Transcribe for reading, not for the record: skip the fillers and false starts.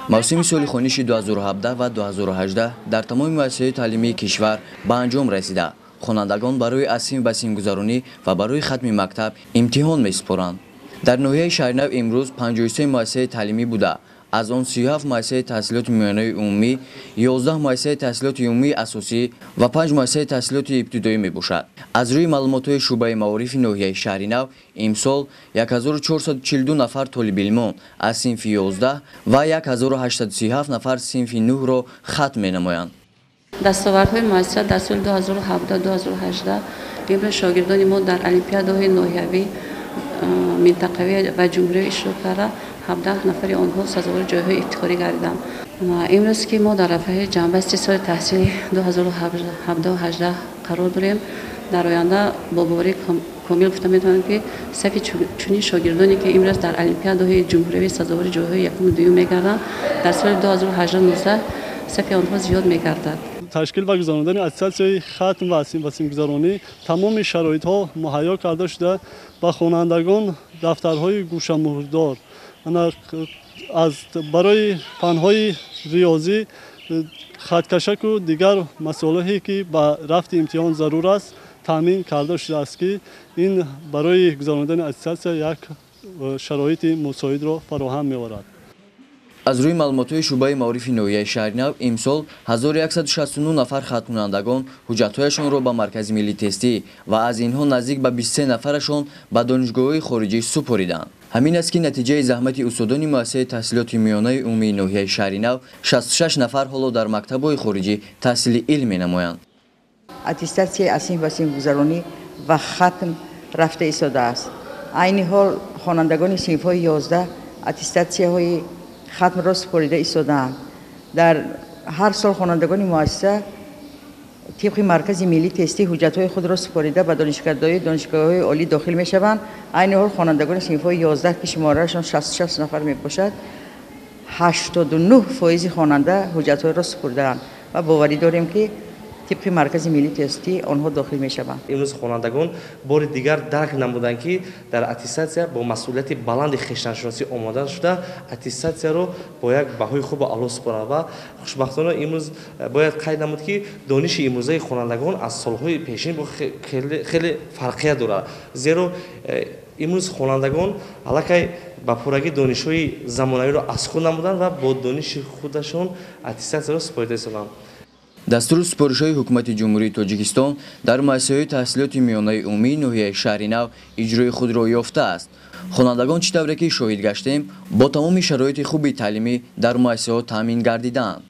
Мавсими соли хониши 2017 ва 2018 дар тамоми муассисаҳои таълимии кишвар ба анҷом расида. Хонандагон барои аз синф ба синфгузаронӣ ва барои хатми мактаб имтиҳон месупоранд. Дар ноҳияи Шаҳринав имрӯз 53 муассисаи таълимӣ буда, аз он 37 муассисаи таҳсилоти миёнаи умумӣ, 11 муассисаи таҳсилоти умумии асосӣ ва 5 муассисаи таҳсилоти ибтидоӣ мебошад. Аз рӯи маълумотҳои шӯъбаи маорифи ноҳияи Шаҳринав, имсол 1442 нафар толибилмон аз синфи 11 ва 1837 нафар синфи 9-ро хатм менамоянд. Дастовардҳои муассиса дар соли 2017-2018: имрӯз шогирдони мо дар олимпиадаҳои ноҳиявӣ, минтақавӣ ва ҷумҳуриявӣ иштирок карда, 17 нафари онҳо сазовори ҷойҳои ифтихорӣ гардиданд. Имрӯз ки мо дар рафаҳи ҷамъбасти соли таҳсили 2017-18 қарор дорем, дар оянда бо боварии комил гуфта метавонем, ки сафи чунин шогирдоне, ки имрӯз дар олимпиадаҳои ҷумҳуриявӣ сазовори ҷойҳои якуму дуюм мегарданд, дар соли 2018-19 сафи онҳо зиёд мегардад. Ташкил ва гузарондани аттестатсияи хатм ва синфгузаронӣ тамоми шароитҳо муҳайё карда шуда, ба хонандагон дафтарҳои гӯшамуҳрдор аз барои фанҳои риёзӣ, хаткашаку дигар масолеҳе, ки ба рафти имтиҳон зарур аст, таъмин карда шудааст, ки ин барои гузарондани аттестатсия як шароити мусоидро фароҳам меорад. Аз рӯи маълумотҳои шӯъбаи маорифи ноҳияи Шаҳринав, имсол 1169 нафар хатмкунандагон ҳуҷҷатҳояшонро ба Маркази миллии тестӣ ва аз инҳо наздик ба 23 нафарашон ба донишгоҳҳои хориҷӣ супориданд. Ҳамин аст, ки натиҷаи заҳмати устодони муассисаи таҳсилоти миёнаи умумии ноҳияи Шаҳринав, 66 нафар ҳоло дар мактабҳои хориҷӣ таҳсили илм менамоянд. Аттестатсияи аз синф ба синфгузаронӣ ва хатм рафта истодааст. Айни ҳол хонандагони синфҳои 11 аттестатсияҳои хатмро супорида истодаанд. Дар ҳар сол хонандагони муассиса тибқи Маркази миллии тестӣ ҳуҷҷатҳои худро супорида, ба донишгоҳҳои олӣ дохил мешаванд. Айни ҳол хонандагони синфҳои 11, ки шумораашон 66 нафар мебошад, 89 фоизи хонанда ҳуҷҷатҳоро супурдаанд ва боварӣ дорем, ки тибқи Маркази миллии тестӣ онҳо дохил мешаванд. Имрӯз хонандагон бори дигар дарк намуданд, ки дар аттестатсия бо масъулияти баланди хештаншиносӣ омода шуда, аттестатсияро бо як баҳои хубу аъло супоранд. Ва хушбахтона имрӯз бояд қайд намуд, ки дониши имрӯзаи хонандагон аз солҳои пешин хеле фарқият дорад, зеро имрӯз хонандагон аллакай ба пуррагӣ донишҳои замонавиро аз худ намуданд ва бо дониши худашон аттестатсияро супорида истоданд. Дастуру супоришҳои Ҳукумати Ҷумҳурии Тоҷикистон дар муассисаҳои таҳсилоти миёнаи умумии ноҳияи Шаҳринав иҷрои худро ёфтааст. Хонандагон, чӣ тавре ки шоҳид гаштем, бо тамоми шароити хуби таълимӣ дар муассисаҳо таъмин гардидаанд.